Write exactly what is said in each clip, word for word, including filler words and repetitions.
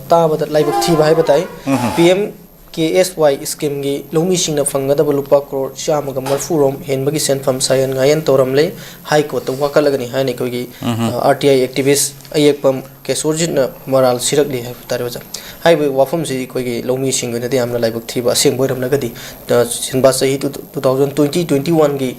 ꯇꯥꯕꯗ ꯂꯥꯏꯕꯛ ꯊꯤꯕ ꯍꯥꯏꯕ ꯇꯥꯏ꯫ ꯄꯤ ꯑꯦꯝ ꯀꯦ ꯑꯦꯁ ꯋꯥꯏ ꯁ꯭ꯀꯤꯝꯒꯤ ꯂꯧꯃꯤꯁꯤꯡꯅ ꯐꯪꯒꯗꯕ ꯂꯨꯄꯥ ꯀ꯭ꯔꯣꯔ ꯆꯥꯝꯃꯒ ꯃꯔꯤꯐꯨ ꯔꯣꯝ ꯍꯦꯟꯕꯒꯤ ꯁꯦꯟꯐꯝ ꯁꯥꯌꯦꯟ ꯉꯥꯌꯦꯟ ꯇꯧꯔꯝꯂꯦ꯫ ꯍꯥꯏ ꯀꯣꯔꯠꯇ ꯋꯥꯀꯠꯂꯒꯅꯤ ꯍꯥꯏꯅ ꯑꯩꯈꯣꯏꯒꯤ ꯑꯥꯔ ꯇꯤ ꯑꯥꯏ ꯑꯦꯛꯇꯤꯚꯤꯁ ꯑꯌꯦꯛꯄꯝ ꯀꯦꯁꯣꯔꯖꯤꯠꯅ ꯃꯔꯥꯜ ꯁꯤꯔꯛꯂꯤ ꯍꯥꯏꯕ ꯇꯥꯔꯦ ꯑꯣꯖꯥ꯫ ꯍꯥꯏꯔꯤꯕ ꯋꯥꯐꯝꯁꯤ ꯑꯩꯈꯣꯏꯒꯤ ꯂꯧꯃꯤꯁꯤꯡꯒꯤ ꯑꯣꯏꯅꯗꯤ ꯌꯥꯝꯅ ꯂꯥꯏꯕꯛ ꯊꯤꯕ ꯑꯁꯦꯡꯕ ꯑꯣꯏꯔꯝꯂꯒꯗꯤ, ꯑ, ꯁꯦꯟꯕꯥ ꯆꯍꯤ ꯇꯨ ꯊꯥꯎꯖꯟ ꯇ꯭ꯋꯦꯟꯇꯤ ꯇ꯭ꯋꯦꯟꯇꯤ ꯋꯥꯟꯒꯤ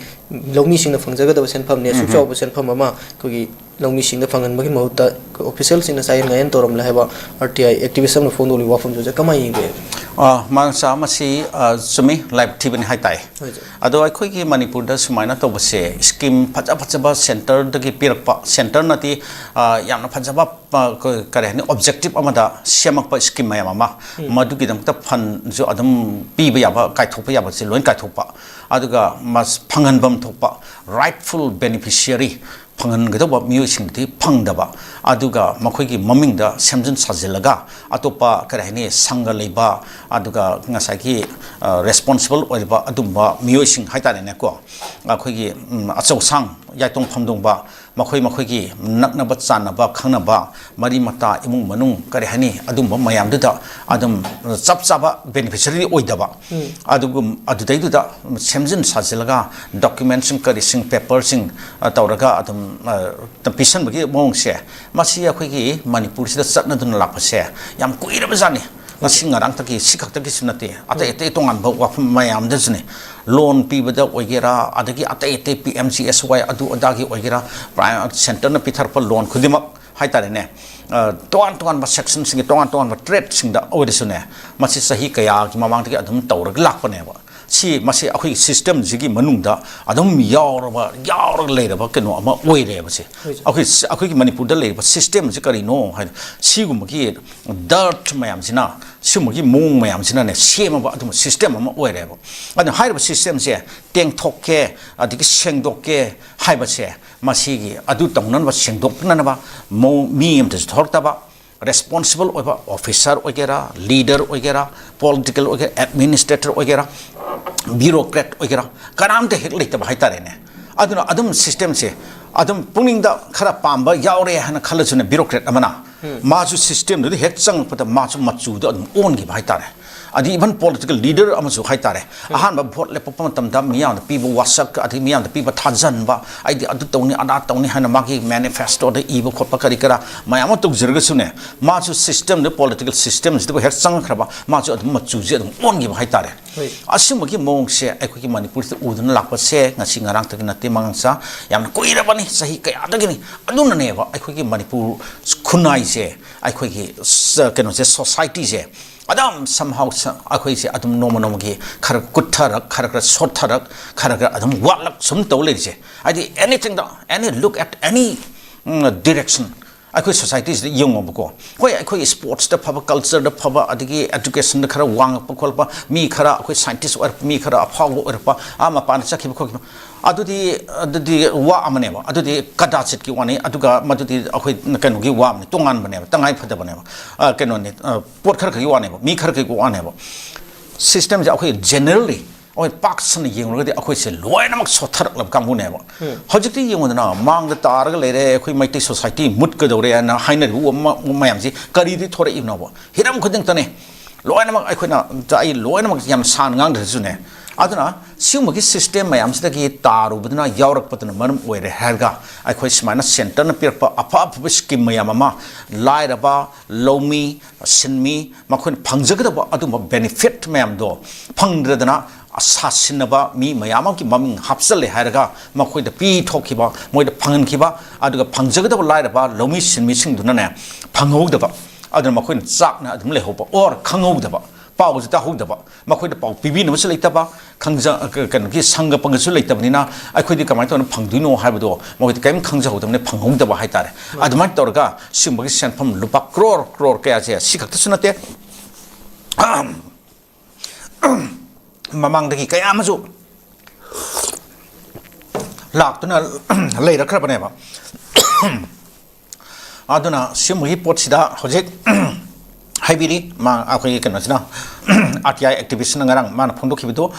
ꯂꯧꯃꯤꯁꯤꯡꯅ ꯐꯪꯖꯒꯗꯕ ꯁꯦꯟꯐꯝꯅꯤ ꯑꯁꯨꯛ ꯆꯥꯎꯕ ꯁꯦꯟꯐꯝ ꯑꯃ ꯑꯩꯈꯣꯏꯒꯤ ꯂꯧꯃꯤꯁꯤꯡꯗ ꯐꯪꯍꯟꯕꯒꯤ ꯃꯍꯨꯠꯇ ꯑꯣꯐꯤꯁꯦꯜꯁꯤꯡꯅ ꯆꯥꯌꯦꯡ ꯉꯥꯌꯦꯟ ꯇꯧꯔꯝꯂꯦ ꯍꯥꯏꯕ ꯑꯥꯔ ꯇꯤ ꯑꯥꯏ ꯑꯦꯛꯇꯤꯚꯤꯁ ꯑꯃꯅ ꯐꯣꯡꯗꯣꯛꯂꯤꯕ ꯋꯥꯐꯝꯗꯨꯗ ꯀꯃꯥꯏꯅ ꯌꯦꯡꯕꯤꯔꯦ? ꯑꯥ, ꯃꯥꯡꯆꯥ, ꯃꯁꯤ, ꯑ, ꯆꯨꯝꯃꯤ, ꯂꯥꯏꯕꯛ ꯊꯤꯕꯅꯤ ꯍꯥꯏ ꯇꯥꯏ꯫ ꯍꯣꯏ, ꯁꯥꯔ꯫ ꯑꯗꯣ ꯑꯩꯈꯣꯏꯒꯤ ꯃꯅꯤꯄꯨꯔꯗ ꯁꯨꯃꯥꯏꯅ ꯇꯧꯕꯁꯦ, ꯁ꯭ꯀꯤꯝ ꯐꯖ ꯐꯖꯕ ꯁꯦꯟꯇꯔꯗꯒꯤ ꯄꯤꯔꯛꯄ, ꯁꯦꯟꯇꯔꯅꯗꯤ, ꯑ, ꯌꯥꯝꯅ ꯐꯖꯕ, ꯑ, ꯀ-, ꯀꯔꯤ ꯍꯥꯏꯅꯤ, ꯑꯣꯕꯖꯦꯛꯇꯤꯞ ꯑꯃꯗ ꯁꯦꯝꯃꯛꯄ ꯁ꯭ꯀꯤꯝ ꯃꯌꯥꯝ ꯑꯃ, ꯃꯗꯨꯒꯤꯗꯃꯛꯇ ꯐꯟꯁꯨ ꯑꯗꯨꯝ ꯄꯤꯕ ꯌꯥꯕ, ꯀꯥꯏꯊꯣꯛꯄ ꯌꯥꯕꯁꯦ ꯂꯣꯏ ꯀꯥꯏꯊꯣꯛꯄ, ꯑꯗꯨꯒ ꯃꯁ-, ꯐꯪꯍꯟꯐꯝ ꯊꯣꯛꯄ rightful beneficiary, ꯐꯪꯍꯟꯒꯗꯧꯕ ꯃꯤꯑꯣꯏꯁꯤꯡꯗꯤ ꯐꯪꯗꯕ, ꯑꯗꯨꯒ ꯃꯈꯣꯏꯒꯤ ꯃꯃꯤꯡꯗ ꯁꯦꯝꯖꯤꯟ ꯁꯥꯖꯤꯜꯂꯒ ꯑꯇꯣꯞꯄ, ꯀꯔꯤ ꯍꯥꯏꯅꯤ, ꯁꯪꯒ ꯂꯩꯕ, ꯑꯗꯨꯒ ꯉꯁꯥꯏꯒꯤ, ꯑ, ꯔꯦꯁꯄꯣꯟꯁꯤꯕꯜ ꯑꯣꯏꯔꯕ ꯑꯗꯨꯝꯕ ꯃꯤꯑꯣꯏꯁꯤꯡ ꯍꯥꯏ ꯇꯥꯔꯦꯅꯦꯀꯣ, ꯑꯩꯈꯣꯏꯒꯤ, ꯎꯝ, ꯑꯆꯧꯁꯥꯡ ꯌꯥꯏꯇꯣꯡ ꯐꯝꯗꯣꯡꯕ, ꯃꯈꯣꯏ ꯃꯈꯣꯏꯒꯤ ꯅꯛꯅꯕ ꯆꯥꯟꯅꯕ ꯈꯪꯅꯕ ꯃꯔꯤ ꯃꯇꯥ, ꯏꯃꯨꯡ ꯃꯅꯨꯡ, ꯀꯔꯤ ꯍꯥꯏꯅꯤ, ꯑꯗꯨꯝꯕ ꯃꯌꯥꯝꯗꯨꯗ ꯑꯗꯨꯝ ꯆꯞ ꯆꯥꯕ ꯕꯦꯅꯤꯐꯤꯁꯔꯤ ꯑꯣꯏꯗꯕ, ꯑꯗꯨꯒꯨꯝ-, ꯑꯗꯨꯗꯩꯗꯨꯗ ꯁꯦꯝꯖꯤꯟ ꯁꯥꯖꯤꯜꯂꯒ ꯗꯣꯀꯨꯃꯦꯟꯁꯤꯡ, ꯀꯔꯤꯁꯤꯡ, ꯄꯦꯄꯔꯁꯤꯡ, ꯑ, ꯇꯧꯔꯒ ꯑꯗꯨꯝ, ꯑ, ꯄꯤꯁꯟꯕꯒꯤ ꯃꯑꯣꯡꯁꯦ, ꯃꯁꯤ ꯑꯩꯈꯣꯏꯒꯤ ꯃꯅꯤꯄꯨꯔꯁꯤꯗ ꯆꯠꯅꯗꯨꯅ ꯂꯥꯛꯄꯁꯦ ꯌꯥꯝ ꯀꯨꯏꯔꯕꯖꯥꯠꯅꯤ꯫ ꯉꯁꯤ ꯉꯔꯥꯡꯇꯒꯤ, ꯁꯤ ꯈꯛꯇꯒꯤꯁꯨ ꯅꯠꯇꯦ, ꯑꯇꯩ ꯑꯇꯩ ꯇꯣꯉꯥꯟꯕ ꯋꯥꯐꯝ ꯃꯌꯥꯝꯗꯁꯨꯅꯦ, ꯂꯣꯟ ꯄꯤꯕꯗ ꯑꯣꯏꯒꯦꯔꯥ, ꯑꯗꯒꯤ ꯑꯇꯩ ꯑꯇꯩ ꯄꯤ ꯑꯦꯝ ꯖꯤ ꯑꯦꯁ ꯋꯥꯏ ꯑꯗꯨ ꯑꯗꯥꯒꯤ ꯑꯣꯏꯒꯦꯔꯥ, ꯄ꯭ꯔꯥꯏ-, ꯁꯦꯟꯇꯔꯅ ꯄꯤꯊꯔꯛꯄ ꯂꯣꯟ ꯈꯨꯗꯤꯡꯃꯛ ꯍꯥꯏ ꯇꯥꯔꯦꯅꯦ, ꯑ, ꯇꯣꯉꯥꯟ ꯇꯣꯉꯥꯟꯕ ꯁꯦꯛꯁꯟꯁꯤꯡꯒꯤ ꯇꯣꯉꯥꯟ ꯇꯣꯉꯥꯟꯕ ꯇ꯭ꯔꯦꯠꯁꯤꯡꯗ ꯑꯣꯏꯔꯁꯨꯅꯦ, ꯃꯁꯤ ꯆꯍꯤ ꯀꯌꯥꯒꯤ ꯃꯃꯥꯡꯗꯒꯤ ꯑꯗꯨꯝ ꯇꯧꯔꯒ ꯂꯥꯛꯄꯅꯦꯕ꯫ ꯁꯤ, ꯃꯁꯤ ꯑꯩꯈꯣꯏꯒꯤ ꯁꯤꯁꯇꯦꯝꯁꯤꯒꯤ ꯃꯅꯨꯡꯗ ꯑꯗꯨꯝ ꯌꯥꯎꯔꯕ, ꯌꯥꯎꯔꯒ ꯂꯩꯔꯕ ꯀꯩꯅꯣ ꯑꯃ ꯑꯣꯏꯔꯦꯕ ꯁꯤ꯫ ꯍꯣꯏ, ꯁꯥꯔ꯫ ꯑꯩꯈꯣꯏ, ꯑꯩꯈꯣꯏꯒꯤ ꯃꯅꯤꯄꯨꯔꯗ ꯂꯩꯔꯤꯕ ꯁꯤꯁꯇꯦꯝꯁꯤ ꯀꯔꯤꯅꯣ ꯍꯥꯏ, ꯁꯤꯒꯨꯝꯕꯒꯤ ꯗꯔꯠ ꯃꯌꯥꯝꯁꯤꯅ, ꯁꯤꯒꯨꯝꯕꯒꯤ ꯃꯑꯣꯡ ꯃꯌꯥꯝꯁꯤꯅꯅꯦ ꯁꯦꯝꯃꯕ ꯑꯗꯨꯝꯕ ꯁꯤꯁꯇꯦꯝ ꯑꯃ ꯑꯣꯏꯔꯦꯕ꯫ ꯑꯗꯨꯅ ꯍꯥꯏꯔꯤꯕ ꯁꯤꯁꯇꯦꯝꯁꯦ ꯇꯦꯡꯊꯣꯛꯀꯦ, ꯑꯗꯒꯤ ꯁꯦꯡꯗꯣꯛꯀꯦ ꯍꯥꯏꯕꯁꯦ, ꯃꯁꯤꯒꯤ ꯑꯗꯨ ꯇꯧꯅꯅꯕ, ꯁꯦꯡꯗꯣꯛꯅꯅꯕ ꯃꯑꯣꯡ ꯃꯤ ꯑꯃꯇꯁꯨ ꯊꯣꯛꯂꯛꯇꯕ, ꯔꯦꯁꯄꯣꯟꯁꯤꯕꯜ ꯑꯣꯏꯕ ꯑꯣꯐꯤꯁꯥꯔ ꯑꯣꯏꯒꯦꯔꯥ, ꯂꯤꯗꯔ ꯑꯣꯏꯒꯦꯔꯥ, ꯄꯣꯂꯤꯇꯤꯀꯦꯜ ꯑꯣꯏꯒꯦꯔꯥ, ꯑꯦꯗꯃꯤꯅꯤꯁꯇ꯭ꯔꯦꯇꯔ ꯑꯣꯏꯒꯦꯔꯥ, ꯕ꯭ꯌꯨꯔꯣꯀ꯭ꯔꯦꯠ ꯑꯣꯏꯒꯦꯔꯥ, ꯀꯅꯥꯝꯇ ꯍꯦꯛ ꯂꯩꯇꯕ ꯍꯥꯏꯇꯥꯔꯦꯅꯦ꯫ ꯑꯗꯨꯅ ꯑꯗꯨꯝ ꯁꯤꯁꯇꯦꯝꯁꯦ ꯑꯗꯨꯝ ꯄꯨꯛꯅꯤꯡꯗ ꯈꯔ ꯄꯥꯝꯕ ꯌꯥꯎꯔꯦ ꯍꯥꯏꯅ ꯈꯜꯂꯁꯨꯅꯦ, ꯕ꯭ꯌꯨꯔꯣꯀ꯭ꯔꯦꯠ ꯑꯃꯅ ꯃꯥꯁꯨ systemꯗꯨꯗ ꯍꯦꯛ ꯆꯪꯉꯛꯄꯗ ꯃꯥꯁꯨ ꯃꯆꯨꯗꯣ ꯑꯗꯨꯝ ꯑꯣꯟꯈꯤꯕ ꯍꯥꯏꯇꯥꯔꯦ꯫ ꯑꯗꯤ even political leader ꯑꯃꯁꯨ ꯍꯥꯏꯇꯥꯔꯦ, ꯑꯍꯥꯟꯕ vote ꯂꯦꯞꯄꯛꯄ ꯃꯇꯝꯗ ꯃꯤꯌꯥꯝꯅ ꯄꯤꯕ ꯋꯥꯁꯛ, ꯑꯗꯒꯤ ꯃꯤꯌꯥꯝꯅ ꯄꯤꯕ ꯊꯥꯖꯟꯕ, ꯑꯩꯗꯤ ꯑꯗꯨ ꯇꯧꯅꯤ ꯑꯗꯥ ꯇꯧꯅꯤ ꯍꯥꯏꯅ ꯃꯥꯒꯤ manifestoꯗ ꯏꯕ ꯈꯣꯠꯄ ꯀꯔꯤ ꯀꯔꯥ ꯃꯌꯥꯝ ꯑꯃ ꯇꯧꯖꯔꯒꯁꯨꯅꯦ, ꯃꯥꯁꯨ systemꯗ, political systemꯁꯤꯗꯕꯨ ꯍꯦꯛ ꯆꯪꯉꯛꯈ꯭ꯔꯕ ꯃꯥꯁꯨ ꯑꯗꯨꯝ ꯃꯆꯨꯁꯦ ꯑꯗꯨꯝ ꯑꯣꯟꯈꯤꯕ ꯍꯥꯏꯇꯥꯔꯦ꯫ ꯑꯁꯤꯒꯨꯝꯕꯒꯤ ꯃꯑꯣꯡꯁꯦ ꯑꯩꯈꯣꯏꯒꯤ ꯃꯅꯤꯄꯨꯔꯁꯤꯗ ꯎꯗꯨꯅ ꯂꯥꯛꯄꯁꯦ ꯉꯁꯤ ꯉꯔꯥꯡꯇꯒꯤ ꯅꯠꯇꯦ, ꯃꯉꯥꯡꯆꯥ, ꯌꯥꯝꯅ ꯀꯨꯏꯔꯕꯅꯤ, ꯆꯍꯤ ꯀꯌꯥꯗꯒꯤꯅꯤ꯫ ꯑꯗꯨꯅꯅꯦꯕ ꯑꯩꯈꯣꯏꯒꯤ ꯃꯅꯤꯄꯨꯔ ꯈꯨꯟꯅꯥꯏꯁꯦ, ꯑꯩꯈꯣꯏꯒꯤ ꯁ-, ꯀꯩꯅꯣꯁꯦ, societyꯁꯦ ꯑꯗꯨꯝ somehow ꯁ-, ꯑꯩꯈꯣꯏꯁꯦ ꯑꯗꯨꯝ ꯅꯣꯡꯃ ꯅꯣꯡꯃꯒꯤ ꯈꯔ ꯀꯨꯠꯊꯔꯛ, ꯈꯔ ꯈꯔ ꯁꯣꯠꯊꯔꯛ, ꯈꯔ ꯈꯔ ꯑꯗꯨꯝ ꯋꯥꯠꯂꯛ ꯁꯨꯝ ꯇꯧ ꯂꯩꯔꯤꯁꯦ꯫ ꯍꯥꯏꯗꯤ anythingꯗ, any look at any direction ꯑꯩꯈꯣꯏ societyꯁꯤꯗ ꯌꯦꯡꯉꯣꯕꯀꯣ꯫ ꯍꯣꯏ, ꯑꯩꯈꯣꯏ sportsꯇ ꯐꯕ, cultureꯗ ꯐꯕ, ꯑꯗꯒꯤ educationꯗ ꯈꯔ ꯋꯥꯡꯉꯛꯄ ꯈꯣꯠꯂꯛꯄ, ꯃꯤ ꯈꯔ ꯑꯩꯈꯣꯏ scientist ꯑꯣꯏꯔꯛꯄ, ꯃꯤ ꯈꯔ ꯑꯐꯥꯎꯕ ꯑꯣꯏꯔꯛꯄ, ꯑꯥ ꯃꯄꯥꯟꯗ ꯆꯠꯈꯤꯕ ꯈꯣꯠꯈꯤꯕ, ꯑꯗꯨꯗꯤ, ꯑꯗꯨꯗꯤ ꯋꯥ ꯑꯃꯅꯦꯕ꯫ ꯑꯗꯨꯗꯤ ꯀꯗꯥꯆꯤꯠꯀꯤ ꯋꯥꯅꯤ꯫ ꯑꯗꯨꯒ ꯃꯗꯨꯗꯤ ꯑꯩꯈꯣꯏ ꯀꯩꯅꯣꯒꯤ ꯋꯥ ꯑꯃꯅꯤ, ꯇꯣꯉꯥꯟꯕꯅꯦꯕ, ꯇꯉꯥꯏ ꯐꯗꯕꯅꯦꯕ꯫ ꯑ, ꯀꯩꯅꯣꯅꯤ, ꯑ, ꯄꯣꯠ ꯈꯔ ꯈꯛꯀꯤ ꯋꯥꯅꯦꯕ, ꯃꯤ ꯈꯔ ꯈꯛꯀꯤ ꯋꯥꯅꯦꯕ꯫ Systemꯁꯦ ꯑꯩꯈꯣꯏ generally ꯑꯩꯈꯣꯏ ꯄꯥꯛ ꯁꯟꯅ ꯌꯦꯡꯂꯨꯔꯒꯗꯤ ꯑꯩꯈꯣꯏꯁꯦ ꯂꯣꯏꯅꯃꯛ ꯁꯣꯠꯊꯔꯛꯂꯕ ꯀꯥꯡꯕꯨꯅꯦꯕ꯫ ꯍꯧꯖꯤꯛꯇꯤ ꯌꯦꯡꯉꯨꯗꯅ, ꯃꯥꯡꯗ ꯇꯥꯔꯒ ꯂꯩꯔꯦ, ꯑꯩꯈꯣꯏ ꯃꯩꯇꯩ society ꯃꯨꯠꯀꯗꯧꯔꯦ ꯍꯥꯏꯅ ꯍꯥꯏꯅꯔꯤꯕ ꯃ-, ꯃꯌꯥꯝꯁꯤ ꯀꯔꯤꯗꯤ ꯊꯣꯔꯛꯏꯕꯅꯣꯕ? ꯍꯤꯔꯝ ꯈꯨꯗꯤꯡꯃꯛꯇꯅꯦ꯫ ꯂꯣꯏꯅꯃꯛ ꯑꯩꯈꯣꯏꯅ, ꯑꯩ ꯂꯣꯏꯅꯃꯛ ꯌꯥꯝ ꯁꯥꯡꯅ ꯉꯥꯡꯗ꯭ꯔꯁꯨꯅꯦ꯫ ꯑꯗꯨꯅ ꯁꯤꯒꯨꯝꯕꯒꯤ system ꯃꯌꯥꯝꯁꯤꯗꯒꯤ ꯇꯥꯔꯨꯕꯗꯨꯅ, ꯌꯥꯎꯔꯛꯄꯗꯨꯅ ꯃꯔꯝ ꯑꯣꯏꯔꯦ ꯍꯥꯏꯔꯒ, ꯑꯩꯈꯣꯏ ꯁꯨꯃꯥꯏꯅ centreꯅ ꯄꯤꯔꯛꯄ ꯑꯐ ꯑꯐꯕ scheme ꯃꯌꯥꯝ ꯑꯃ, ꯂꯥꯏꯔꯕ, ꯂꯧꯃꯤ, ꯁꯤꯟꯃꯤ, ꯃꯈꯣꯏꯅ ꯐꯪꯖꯒꯗꯕ ꯑꯗꯨꯝꯕ benefit ꯃꯌꯥꯝꯗꯣ ꯐꯪꯗ꯭ꯔꯗꯅ, ꯁꯥꯁꯤꯟꯅꯕ ꯃꯤ ꯃꯌꯥꯝ ꯑꯃꯒꯤ ꯃꯃꯤꯡ ꯍꯥꯞꯆꯜꯂꯦ ꯍꯥꯏꯔꯒ, ꯃꯈꯣꯏꯗ ꯄꯤ ꯊꯣꯛꯈꯤꯕ, ꯃꯣꯏꯗ ꯐꯪꯍꯟꯈꯤꯕ, ꯑꯗꯨꯒ ꯐꯪꯖꯒꯗꯕ ꯂꯥꯏꯔꯕ ꯂꯧꯃꯤ ꯁꯤꯟꯃꯤꯁꯤꯡꯗꯨꯅꯅꯦ, ꯐꯪꯍꯧꯗꯕ, ꯑꯗꯨꯅ ꯃꯈꯣꯏꯅ ꯆꯥꯛꯅ ꯑꯗꯨꯝ ꯂꯩꯍꯧꯕ, or ꯈꯪꯍꯧꯗꯕ, ꯄꯥꯎꯁꯦ ꯇꯥꯍꯧꯗꯕ, ꯃꯈꯣꯏꯗ ꯄꯥꯎ ꯄꯤꯕꯤꯅꯕꯁꯨ ꯂꯩꯇꯕ, ꯈꯪꯖ-, ꯀ-, ꯀꯩꯅꯣꯒꯤ ꯁꯪꯒ ꯄꯪꯒꯁꯨ ꯂꯩꯇꯕꯅꯤꯅ, ꯑꯩꯈꯣꯏꯗꯤ ꯀꯃꯥꯏꯅ ꯇꯧꯅ ꯐꯪꯗꯣꯏꯅꯣ ꯍꯥꯏꯕꯗꯣ ꯃꯈꯣꯏꯗ ꯀꯔꯤꯝ ꯈꯪꯖꯍꯧꯗꯕꯅꯤꯅ ꯐꯪꯍꯧꯗꯕ ꯍꯥꯏꯇꯥꯔꯦ꯫ ꯑꯗꯨꯃꯥꯏꯅ ꯇꯧꯔꯒ ꯁꯤꯒꯨꯝꯕꯒꯤ ꯁꯦꯟꯐꯝ ꯂꯨꯄꯥ ꯀ꯭ꯔꯣꯔ ꯀ꯭ꯔꯣꯔ ꯀꯌꯥꯁꯦ ꯁꯤ ꯈꯛꯇꯁꯨ ꯅꯠꯇꯦ, ꯃꯃꯥꯡꯗꯒꯤ ꯀꯌꯥ ꯑꯃꯁꯨ ꯂꯥꯛꯇꯨꯅ ꯂꯩꯔꯛꯈ꯭ꯔꯕꯅꯦꯕ꯫ ꯑꯗꯨꯅ ꯁꯤꯒꯨꯝꯕꯒꯤ ꯄꯣꯠꯁꯤꯗ ꯍꯧꯖꯤꯛ ꯍꯥꯏꯕꯤꯔꯤ, ꯃꯥ, ꯑꯩꯈꯣꯏꯒꯤ ꯀꯩꯅꯣꯁꯤꯅ, RTI activistꯅ ꯉꯔꯥꯡ ꯃꯥꯅ ꯐꯣꯡꯗꯣꯛꯈꯤꯕꯗꯨ,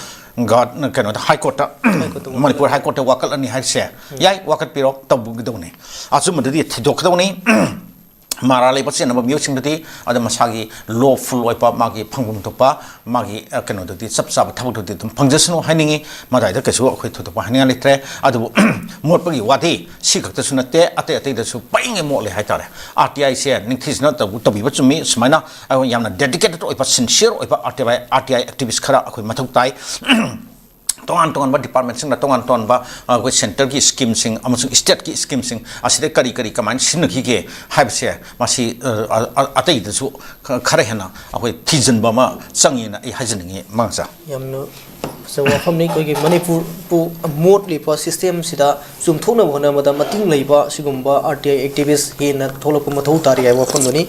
ꯒ-, ꯀꯩꯅꯣꯗ, High Courtꯇ, High Courtꯇ ꯋꯥꯀꯠꯂꯅꯤ꯫ ꯃꯅꯤꯄꯨꯔ High Courtꯇ ꯋꯥꯀꯠꯂꯅꯤ ꯍꯥꯏꯁꯦ, ꯌꯥꯏ, ꯋꯥꯀꯠꯄꯤꯔꯣ, ꯇꯧꯕꯤꯒꯗꯧꯅꯤ, ꯑꯆꯨꯝꯕꯗꯨꯗꯤ ꯊꯤꯗꯣꯛꯀꯗꯧꯅꯤ꯫ ꯃꯔꯥ ꯂꯩꯕ ꯆꯦꯟꯅꯕ ꯃꯤꯑꯣꯏꯁꯤꯡꯗꯨꯗꯤ ꯑꯗꯨ ꯃꯁꯥꯒꯤ ꯂꯣꯐꯨꯜ ꯑꯣꯏꯕ, ꯃꯥꯒꯤ ꯐꯪꯐꯝ ꯊꯣꯛꯄ, ꯃꯥꯒꯤ ꯑ, ꯀꯩꯅꯣꯗꯨꯗꯤ, ꯆꯞ ꯆꯥꯕ ꯊꯕꯛꯇꯨꯗꯤ ꯑꯗꯨꯝ ꯐꯪꯖꯁꯅꯨ ꯍꯥꯏꯅꯤꯡꯉꯤ꯫ ꯃꯗꯥꯏꯗ ꯀꯩꯁꯨ ꯑꯩꯈꯣꯏ ꯊꯣꯏꯗꯣꯛꯄ ꯍꯥꯏꯅꯤꯡꯉꯥꯏ ꯂꯩꯇ꯭ꯔꯦ꯫ ꯑꯗꯨꯕꯨ ꯃꯣꯠꯄꯒꯤ ꯋꯥꯗꯤ ꯁꯤ ꯈꯛꯇꯁꯨ ꯅꯠꯇꯦ, ꯑꯇꯩ ꯑꯇꯩꯗꯁꯨ ꯄꯩꯉꯩ ꯃꯣꯠꯂꯦ ꯍꯥꯏꯇꯥꯔꯦ꯫ ꯑꯥꯔ ꯇꯤ ꯑꯥꯏꯁꯦ ꯅꯤꯡꯊꯤꯖꯅ ꯇꯧ-, ꯇꯧꯕꯤꯕ ꯆꯨꯝꯃꯤ꯫ ꯁꯨꯃꯥꯏꯅ ꯑꯩꯈꯣꯏ ꯌꯥꯝꯅ ꯗꯦꯗꯤꯀꯦꯇꯦꯠ ꯑꯣꯏꯕ, ꯁꯤꯟꯁꯤꯌꯔ ꯑꯣꯏꯕ ꯑꯥꯔ ꯇꯤ ꯑꯥꯏ, ꯑꯥꯔ ꯇꯤ ꯑꯥꯏ ꯑꯦꯛꯇꯤꯚꯤꯁ ꯈꯔ ꯑꯩꯈꯣꯏ ꯃꯊꯧ ꯇꯥꯏ꯫ ꯇꯣꯉꯥꯟ ꯇꯣꯉꯥꯟꯕ ꯗꯤꯄꯥꯔꯠꯃꯦꯟꯁꯤꯡꯅ ꯇꯣꯉꯥꯟ ꯇꯣꯉꯥꯟꯕ, ꯑ, ꯑꯩꯈꯣꯏ ꯁꯦꯟꯇꯔꯒꯤ ꯁ꯭ꯀꯤꯝꯁꯤꯡ ꯑꯃꯁꯨꯡ ꯁ꯭ꯇꯦꯠꯀꯤ ꯁ꯭ꯀꯤꯝꯁꯤꯡ ꯑꯁꯤꯗ ꯀꯔꯤ ꯀꯔꯤ ꯀꯃꯥꯏꯅ ꯁꯤꯖꯤꯟꯅꯈꯤꯒꯦ ꯍꯥꯏꯕꯁꯦ, ꯃꯁꯤ, ꯑ, ꯑ, ꯑ, ꯑꯇꯩꯗꯁꯨ ꯈ-, ꯈꯔ ꯍꯦꯟꯅ ꯑꯩꯈꯣꯏ ꯊꯤꯖꯤꯟꯕ ꯑꯃ ꯆꯪꯉꯦꯅ ꯑꯩ ꯍꯥꯏꯖꯅꯤꯡꯉꯤ, ꯃꯉꯥꯡꯆꯥ꯫ ꯌꯥꯝꯅ ꯐꯖꯕ ꯋꯥꯐꯝꯅꯤ꯫ ꯑꯩꯈꯣꯏꯒꯤ ꯃꯅꯤꯄꯨꯔꯕꯨ ꯃꯣꯠꯂꯤꯕ ꯁꯤꯁꯇꯦꯝꯁꯤꯗ ꯆꯨꯝꯊꯣꯛꯅꯕ ꯍꯣꯠꯅꯕꯗ ꯃꯇꯤꯡ ꯂꯩꯕ ꯁꯤꯒꯨꯝꯕ ꯑꯥꯔ ꯇꯤ ꯑꯥꯏ ꯑꯦꯛꯇꯤꯚꯤꯁ ꯍꯦꯟꯅ ꯊꯣꯛꯂꯛꯄ ꯃꯊꯧ ꯇꯥꯔꯤ ꯍꯥꯏꯕ ꯋꯥꯐꯝꯗꯨꯅꯤ꯫